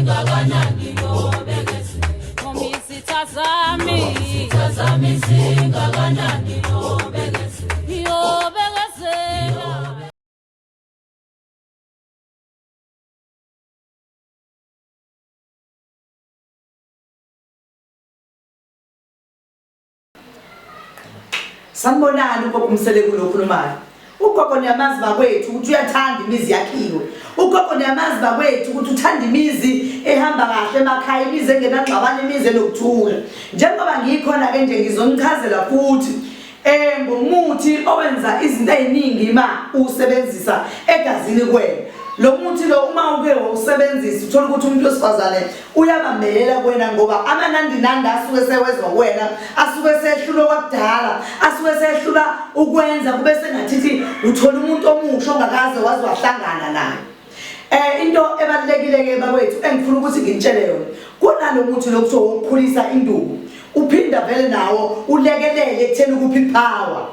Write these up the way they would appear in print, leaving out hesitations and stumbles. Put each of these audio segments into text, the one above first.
zingakanani nobekezela. Noma izitha zami. Izitha zami zingakanani nobekezela. Ngiyobekezela. Sanibonani ugogo uMseleku lo okhulumayo. Ugogo niyamazi bakwethu ukuthi uyathanda imizi yakhiwe. Ugogo niyamazi bakwethu ukuthi uthanda imizi ehamba kahle emakhaya, imizi engenangxabano, imizi enokuthula. Njengoba ngikhona ke nje ngizonichazela futhi eh ngomuthi owenza izinto eziningi ma usebenzisa egazini kuwena. Lo muthi lo uma uke wawusebenzisa uthola ukuthi umuntu wesifazane uyabambelela kuwena ngoba amanandinandi asuke sewezwa kuwena asuke sehlula kwakudala asuke sehlula ukwenza kube sengathithi uthola umuntu omusha ongakaze waze wahlangana naye. Eh into ebalulekile ke bakwethu engifuna ukuthi nginitshele yona kunalo muthi lo kuthiwa wokukhulisa induku uphinda vele nawo ulekelele ekutheni ukuphi power.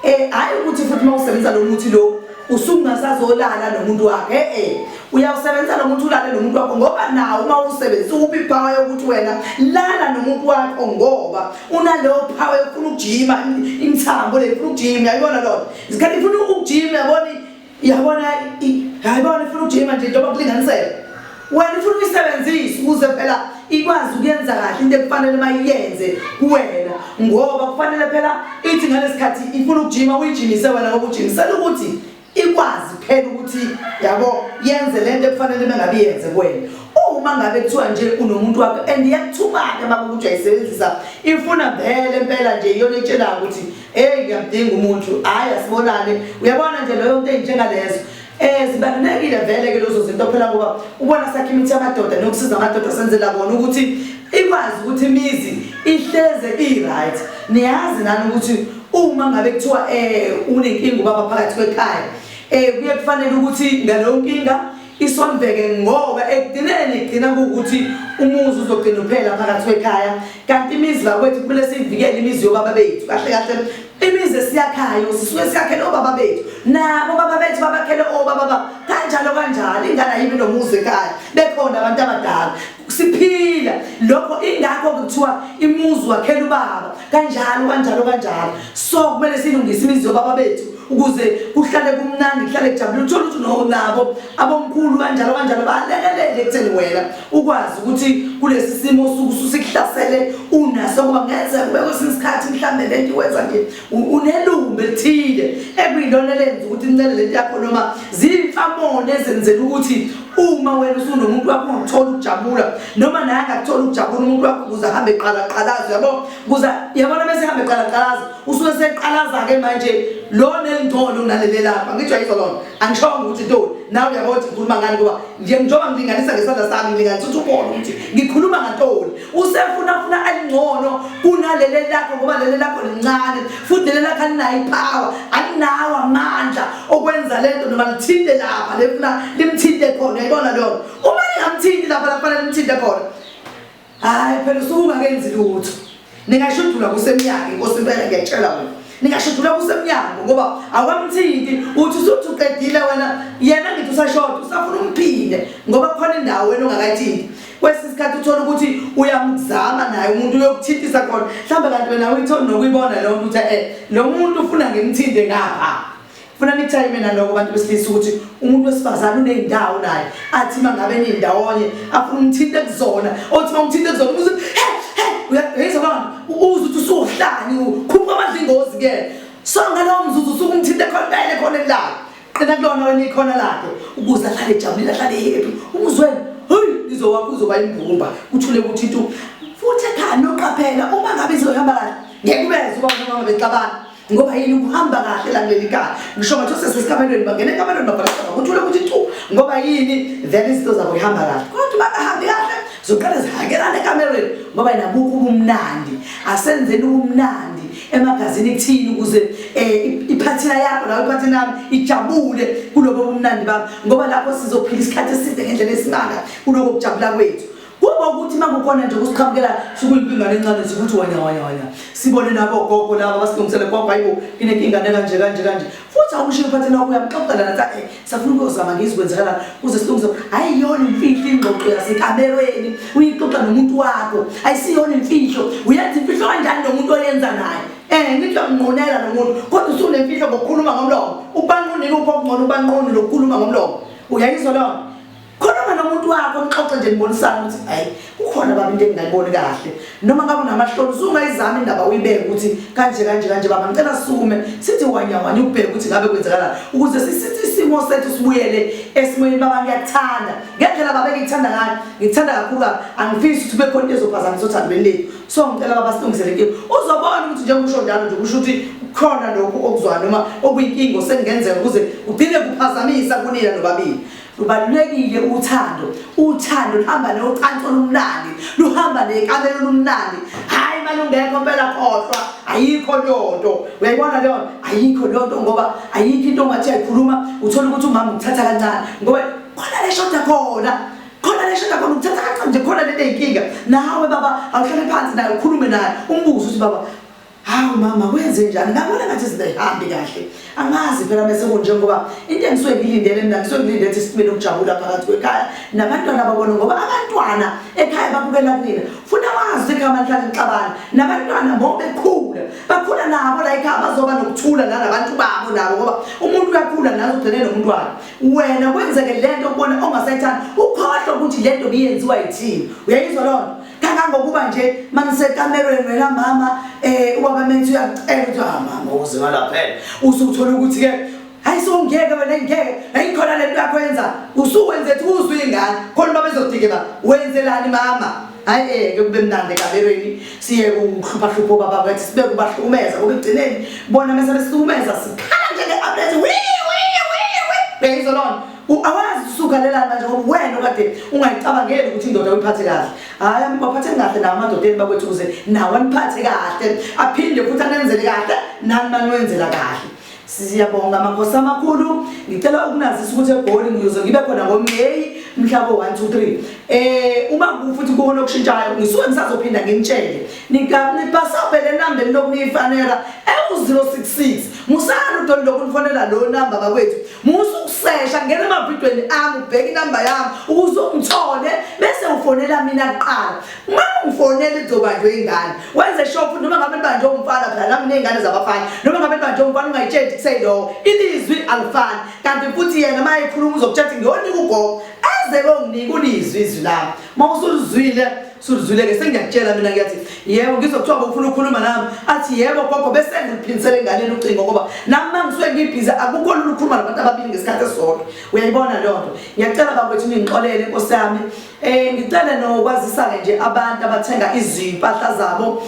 Eh hayi ukuthi futhi uma usebenzisa lo muthi lo usungasazolala nomuntu wakhe eh eh uyawusebenzisa lo muthi ulale nomuntu wakho ngoba nawo uma usebenzisa uphi power yokuthi wena lala nomuntu wakho ngoba unaleyo power yokufuna ukujima imithambo le ifuna ukujima uyayibona lona isikhathi ifuna ukujima uyabona Yabona yayibona ifuna ukujima nje njengoba kulinganisela. Wena ufuna uyisebenzise ukuze phela ikwazi ukuyenza kahle into ekufanele mayiyenze kuwena ngoba kufanele phela ithi ngalesikhathi ifuna ukujima uyijimise wena ngoba ujimisela ukuthi ikwazi phela ukuthi yabo yenze lento ekufanele mengabe iyenze kuwena. Uma ngabe kuthiwa nje unomuntu wakho and iyakuthuma-ke uma kuwukuthi uyayisebenzisa ifuna vele impela nje iyona etshelayo ukuthi Hey ngiyamdinga umuntu. Hayi asibonane. Uyabona nje leyo nto enjengalezo. Eh zibalulekile vele ke lezo zinto phela ngoba ubona sakhe imithi yamadoda nokusiza amadoda senzela kona ukuthi ikwazi ukuthi imizi ihleze i-right. Niyazi nani ukuthi uma ngabe kuthiwa eh unenkinga ubaba phakathi kwekhaya eh kuye kufanele ukuthi ngaleyo nkinga isondleke ngoba ekugcineni igcina kuwukuthi umuzi uzogcina uphela phakathi kwekhaya kanti imizi bakwethu kumele siyivikele imizi yobaba bethu kahle kahle imizi esiyakhayo sisuke siyakhele obaba bethu nabo baba bethu babakhele obaba babo kanjalo kanjalo ingane ayibi nomuzi ekhaya bekhona abantu abadala siphila lokho ingakho kuthiwa imuzi wakhela ubaba kanjalo kanjalo kanjalo so kumele silungise imizi yobaba bethu ukuze kuhlale kumnandi kuhlale kujabule uthole ukuthi no nabo abomkhulu kanjalo kanjalo balekelele ekutheni wena ukwazi ukuthi kulesi simo osuke ususikuhlasele unaso ngoba kungenzeka kube kwesinye isikhathi mhlawumbe le nto iwenza nje unelumbe elithile ekuyilona elenza ukuthi incele lento yakho noma ziyimfamona ezenzela ukuthi uma wena usunomuntu wakho ungakuthola ukujabula noma naye angakuthola ukujabula umuntu wakho ukuze ahambe eqalaqalaza yabo kuze yabona bese ehambe eqalaqalaza usuke seqalaza-ke manje lona elingcono kunaleli lapha ngitsho ayizwa lona angishongo ukuthi ntoni nawe uyabona ukuthi ngikhuluma ngani ngoba nje njengoba ngilinganisa ngesandla sami ngilinganisa ukuthi ubone ukuthi ngikhuluma ngantoni usefuna funa alingcono kunaleli lakho ngoba leli lakho lincane futhi leli lakho alinayo ipower alinawo amandla okwenza lento noma lithinte lapha lefuna limthinte khona uyayibona leyo uma lingamthinti lapha lakufanele limthinte khona Hayi phela usuke ungakenzi lutho. Ningashudula kusemnyango inkosi impela ngiyakutshela wena. Ningashudula kusemnyango ngoba awamthinti uthi usuthi uqedile wena yena ngithi usashoda usafuna umphinde ngoba kukhona indawo wena ongakayithinti. Kwesinye isikhathi uthola ukuthi uyamzama naye umuntu uyokuthintisa khona. Mhlawumbe kanti wena uyitholi nokuyibona leyo nto ukuthi eh lo muntu ufuna ngimthinte ngapha. Funa nikuthayime naloko bantu besilisa ukuthi umuntu wesifazane uney'ndawo naye athi uma ngabe niy'ndawonye afuna umthinte kuzona othi uma umthinte kuzona uze he he uyayizwa loo nto uze uthi usuhlanye ukhuphuka amadlingozi ke so ngalowo mzuzu usuke umthinte khona impela ekhoneni lakhe qina kulona wena ikhona lakhe ukuze ahlale ejabulile ahlale happy umuzweni heyi izowakho uzoba imbumba kuthule kuthi ntu futhi ekhaya noqaphela uma ngabe izohamba kahle ngeke ubeze uba nomama bexabana ngoba yini ukuhamba kahle la kuleli khaya ngisho ngathi usesesikamelweni bangena ekamelweni babhala kuthule ukuthi tu ngoba yini vele izinto zabo ihamba kahle kodwa bangahambi kahle zoqale zihakelane ekamelweni ngoba yena bukho ubumnandi asenzeni ubumnandi emagazini kuthini ukuze um iphathina yakho nawe iphathina yami ijabule kulobo bumnandi bami ngoba lapho sizophila isikhathi eside ngendlela esimanga kuloko kujabula kwethu. Kuba ukuthi uma kukhona nje kusiqhamukela sukuyinkinga encane sikuthi wanya wanya wanya. Sibone nabo gogo laba basilungisele gogo hayibo inenkinga kanje kanje kanje. Futhi awushiye uphathela wakho uyamxoxela nathi eh safuna ukuyozama ngizwe kwenzakalani kuze silungise. Ayiyona imfihlo ingxoxo yasekamerweni uyixoxa nomuntu wakho. Ayisiyona imfihlo. Uyenza imfihlo kanjani nomuntu oyenza naye? Eh ngithi uyakunqunela lo muntu kodwa usunemfihlo ngokukhuluma ngomlomo. Ubanqunile upho okungcono ubanqunu lokukhuluma ngomlomo. Uyayizwa leyo? Khuluma nomuntu wakho nixoxe nje nibonisane ukuthi hayi kukhona baba into engingayiboni kahle. Noma ngabe unamahloni usungayizama indaba uyibeke ukuthi kanje kanje kanje baba ngicela sisukume sithi wanya wanya ukubheka ukuthi ngabe kwenzakalani ukuze sisithi isimo sethu sibuyele esimweni baba ngiyakuthanda. Ngendlela baba engikuthanda ngayo ngikuthanda kakhulu kabi angifisi ukuthi kube khona into ezophazamisa othandweni lethu. So ngicela baba silungisele inkinga. Uzobona ukuthi njengoba usho njalo nje kusho ukuthi kukhona lokhu okuzwayo noma okuyinkinga osengenzeka ukuze ugcine kuphazamisa kunina nobabili. Lubalulekile uthando. Uthando luhamba nocansi olumnandi, luhamba nekamelo olumnandi. Hayi manje ungekho mpela khohlwa, ayikho leyo nto. Uyayibona leyo nto? Ayikho leyo nto ngoba ayikho into ongathi uyayikhuluma uthole ukuthi umama ukuthatha kancane ngoba khona le shoda khona. Khona le shoda khona ukuthatha kancane nje khona lento eyinkinga. Nawe baba awuhlale phansi naye ukhulume naye umbuze ukuthi baba Hawu mama kwenze njani? Ngabona ngathi izinto ayihambi kahle. Angazi phela bese kunje ngoba into engisuke ngilindele mina ngisuke ngilindele ukuthi sibe nokujabula phakathi kwekhaya nabantwana babone ngoba abantwana ekhaya babukela kunina. Funa wazi ekhaya manihlale nixabana nabantwana ngoba bekhula bakhula nabo la ekhaya bazoba nokuthula nalabantu babo nabo ngoba umuntu uyakhula nazo ugcine nomuntu wakhe. Wena kwenzeke lento okubona ongasayithandi ukhohlwa ukuthi lento biyenziwa yithini. Uyayizwa loo nto? Kangangokuba nje manisekamerweni wena mama eh ubaba menzi uyakucela ukuthi ah mama uze ngalaphela usuthola ukuthi ke hayi songeke wena ngeke ayikhona lento yakho yenza usuwenze ethi uzwe ingane khona baba ezodikela wenzelani mama hayi eh ke kube mnandi ekamerweni siye ukuhlupha hlupha baba bathi sibe kubahlukumeza ngoba ekugcineni bona mase besihlukumeza sikhala nje nge-ambulance wi wi wi wi beyizwa lona Awazi usukhalelani manje ngoba wena okade ungayicabangeli ukuthi indoda uyiphathe kahle. Hayi baphatheni kahle nawo amadodeni bakwethu ukuze nawo aniphathe kahle aphinde futhi anenzele kahle nani maniwenzela kahle. Siyabonga makhosi amakhulu ngicela ukunazisa ukuthi eGoli ngiyoze ngibe khona ngoMeyi mhla ko-1 2 3 eh uma futhi kukhona okushintshayo ngisuke ngisazophinda nginitshele nipasaphe le namba elinokuniyifanela ewu-066 musani udoli lokunifonela lo namba bakwethu Musa ukusesha ngena emavidweni ami ubheke inamba yami ukuze ungithole bese ufonela mina kuqala. Uma ungifonela izobanjwa ingane. Wenze sure futhi noma ngabe nibanjwe umfana phela nami nezingane zabafana. Noma ngabe nibanjwe umfana ungayitsheli kuseyilowo. Ilizwi alifani. Kanti futhi yena uma ekhuluma uzokutshela ukuthi ngiyonika ugogo. Eze konginika ulizwi izwi lami. Uma usulizwile sulizwile-ke sengiyakutshela mina ngiyathi yebo ngizwa kuthiwa bofuna ukukhuluma nami athi yebo gogo bese ngiliphinisela enganeni ucingo ngoba nami uma ngisuke ngibhizi akukho lula ukukhuluma nabantu ababili ngesikhathi esisodwa uyayibona leyo nto ngiyacela bakwethu ningixolele nkosi yami um ngicele nokwazisa-ke nje abantu abathenga izimpahla zabo um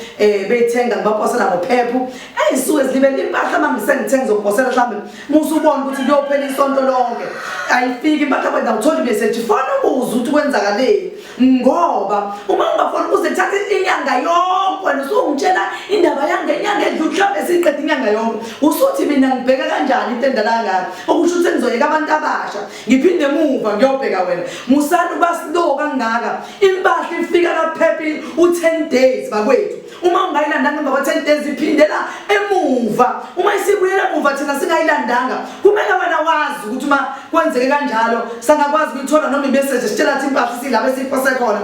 beyithenga ngibaposela ngophephu ey'suke zilibele impahla uma ngisengithenga ngizokuposela mhlawumbe Musa ubona ukuthi kuyophela isonto lonke ayifiki impahla kwenza uthola imeseji fona ubuze ukuthi kwenzakaleni ngoba uma ungafoni uze kuthathe inyanga yonke wena usungitshela indaba yangenyanga edlule mhlawumbe siyiqeda inyanga yonke usuthi mina ngibheka kanjani into endala kangaka okusho ukuthi sengizoyeka abantu abasha ngiphinde emuva ngiyobheka wena musani uba slow kangaka impahla ifika kaphephi u-10 days bakwethu Uma ungayilandanga emva kwa-10 days iphindela emuva. Uma isibuyela emuva thina singayilandanga, kumele wena wazi ukuthi uma kwenzeke kanjalo sangakwazi ukuyithola noma imeseji esitshela ukuthi impahla isilapha esiyiphose khona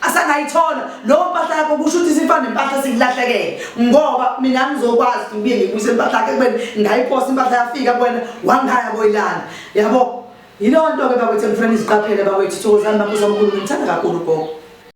asangayithola leyo mpahla yakho kusho ukuthi isifana nempahla esingulahlekele ngoba mina ngizokwazi ukuthi ngibuye ngibuyise impahla yakhe ekubeni ngayiposa impahla yafika kuwena wangaya koyilanda yabo yileyo nto-ke bakwethu engifuna niziqaphele bakwethu thokozani makhosi omkhulu ngithanda kakhulu gogo.